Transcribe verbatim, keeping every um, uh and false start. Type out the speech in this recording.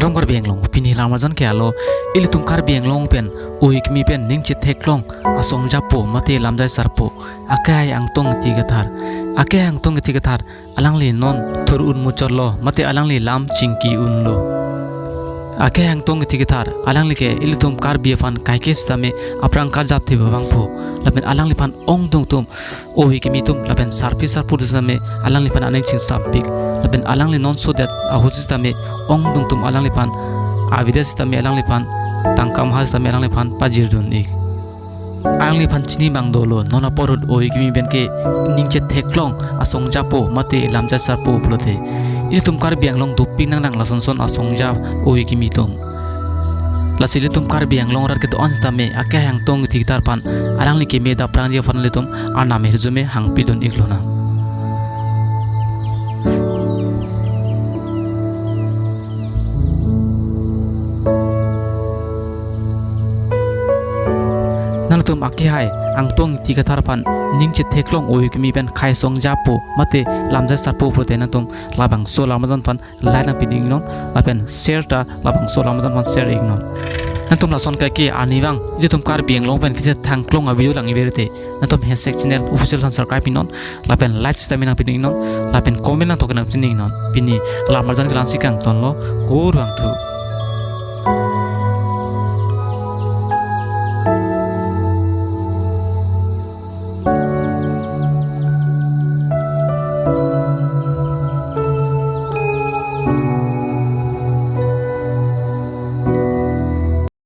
Kardom Karbi Anglong, pini lam arjan ke alo, ilitum Karbi Anglong pen oi kimi pen ning chetheklong asong japo mate lamjai sarpo, akehai angtong ingti kethar. Akehai angtong ingti kethar alangli non thur un muchotlo mate alangli lam chingki unlo. Akehai angtong ingti kethar alangli ke ilitum Karbi aphan kaike sitame aphrang karjap theba vangpo. Lapen alangliphan ongdung atum, oi kimi atum lapen sarpi sarpo atum sitame alangliphan aning chingsampik. Lapen alangli non sodet ahut sitame ongdung atum alangliphan avedet sitame alangliphan tangka maha sitame alangliphan pajirdun ik. Alangliphan chini abang dolo, non apor ahut oi kimi pen ke ning chetheklong asong japo mate lamjai sarpo pulote. Ilitum Karbi Anglong dopik nang nang lasonson asong ja oi kimi atum. Lasi ilitum Karbi Anglong arat kedo-an sitame akehai angtong ingti kethar aphan alangli keme daprangji aphan ilitum arnam hirjume hangpidun iklonang. Nangtum akehai angtong ingti kethar aphan ning chetheklong oi kimi pen khei asong japo mate lamjai sarpo pulote nangtum labangso lam arjan aphan like nangpi iknon, lapen share ta labangso lam arjan aphan share iknon. Nangtum lason kaike arnivang ilitum Karbi Anglong pen kachethangklong avideo lang iverete, nangtum Hashtag Channel Official aphan subscribe iknon, lapen like sitame nangpi iknon, lapen comment nangtok nangpi iknon. Pini lam arjan kelang si kangtonlo, kurvangthu.